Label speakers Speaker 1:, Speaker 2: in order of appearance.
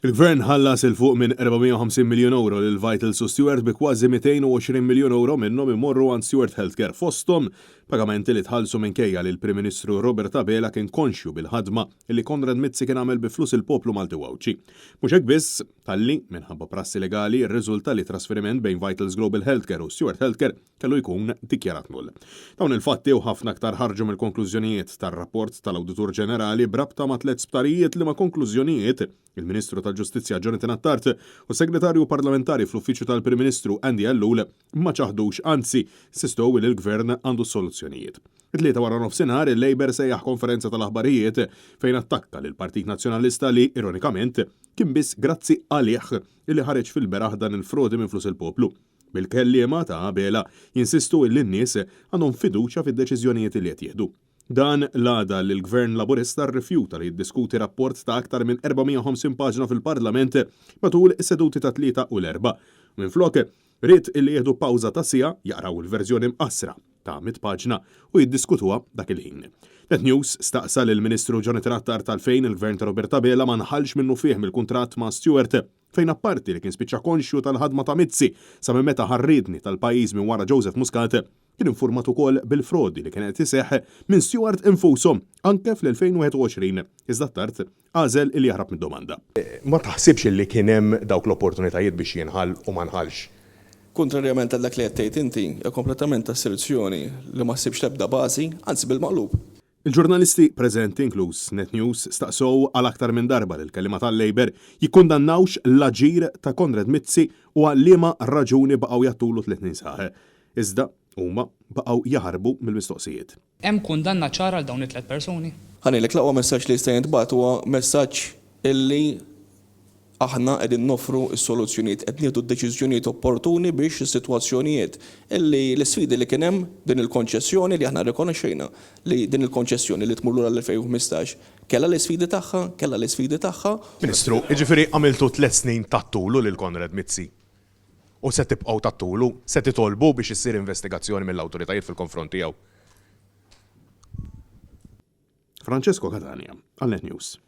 Speaker 1: Il-Gvern ħallas 'il fuq minn 450 miljun ewro lil Vitals u Steward bi kważi 220 miljun ewro minnhom imorru għand Steward Healthcare fosthom pagamenti li tħallsu minkejja li l-Prim Ministru Robert Abela kien konxju bil-ħadma li Konrad Mizzi kien għamel bi flus il-poplu Malti u Għawdxi. Mhux hekk biss, talli, minħabba prassi legali, rriżulta li trasferiment bejn Vitals Global Healthcare u Steward Healthcare kellu jkun dikjarat null. Dawn il-fatti u ħafna aktar ħarġu mill-konklużjonijiet tar-rapport tal-Awditur Ġenerali b'rabta ma' tlett sptarijiet liema konklużjonijiet il-Ministru tal-Ġustizzja Jonathan Attard u s-Segretarju Parlamentari fl-Uffiċċju tal-Prim Ministru Andy Ellul ma ċaħdux anzi insistew li l-Gvern għandu s-soluzzjonijiet. It-Tlieta waranofsinhar il-Labour sejjaħ konferenza tal-aħbarijiet fejn attakka lill-Partit Nazzjonalista li, ironikament, kien biss grazzi għalih li ħareġ fil-beraħ dan il-frodi minn flus il-poplu. Bil-kelliema ta' Abela jinsistu illi n-nies għandhom fiduċja fid-deċiżjonijiet li qed jieħdu. Dan l-għada li l-Gvern Laburista rrifjuta li jiddiskuti rapport ta' aktar minn 450 paġna fil-Parlament matul is-seduti tat-Tlieta u l-Erbgħa. Minflok, ried illi jieħdu pawża ta' siegħa jaqraw il-verżjoni mqassra ta' mitt paġna u jiddiskutuha dak il-ħin. Net News staqsa lill-Ministru Jonathan Attard għalfejn il-Gvern ta' Robert Abela ma nħallx minnufih mill-kuntratt ma' Stewart fejn apparti li kien spiċċa konxju tal-ħadma ta' Mizzi sa minn meta ħa r-riedni tal-pajjiż minn wara Joseph Muscat, kien infurmat ukoll bil-frodi li kien qed iseħħ minn Steward infushom anke fl-2021, iżda Attard għażel li jaħrab mid-domanda.
Speaker 2: Ma taħsibx li kien hemm dawk l-opportunitajiet biex jinħall u ma nħallx?
Speaker 3: Kuntrarjament għal dak li qed tgħid inti, hija kompletament asserzjoni li ma ssibx l-ebda bażi, anzi bil-maqlub.
Speaker 1: Il-ġurnalisti preżenti, inkluż Net News, staqsew għal aktar minn darba lill-kelliema tal-Labour jikkundannawx l-aġir ta' Konrad Mizzi u għal liema raġuni baqgħu jgħattulu tlett sħaħ. Iżda, huma baqgħu jaħarbu mill-mistoqsijiet.
Speaker 4: Hemm kundanna ċara għal dawn it-tlett persuni?
Speaker 3: Ħa ngħidlek, l-aqwa messaġġ li jista' jintbagħat huwa messaġġ illi Aħna qegħdin noffru s-soluzzjonijiet, qed nieħdu d-deċiżjonijiet opportuni biex is-sitwazzjonijiet li l-isfidi li kien hemm din il-konċessjoni li aħna rrikonoxxejna li din il-konċessjoni li tmur lura l-2015 kellha l-isfidi tagħha, kellha l-isfidi tagħha.
Speaker 2: Ministru, jiġifieri għamiltu tlett snin tgħattulu lil Konrad Mizzi u se tibqgħu tgħattulu? Se titolbu biex issir investigazzjoni mill-awtoritajiet fil-konfront tiegħu?
Speaker 1: Francesco Catania, għal Net News.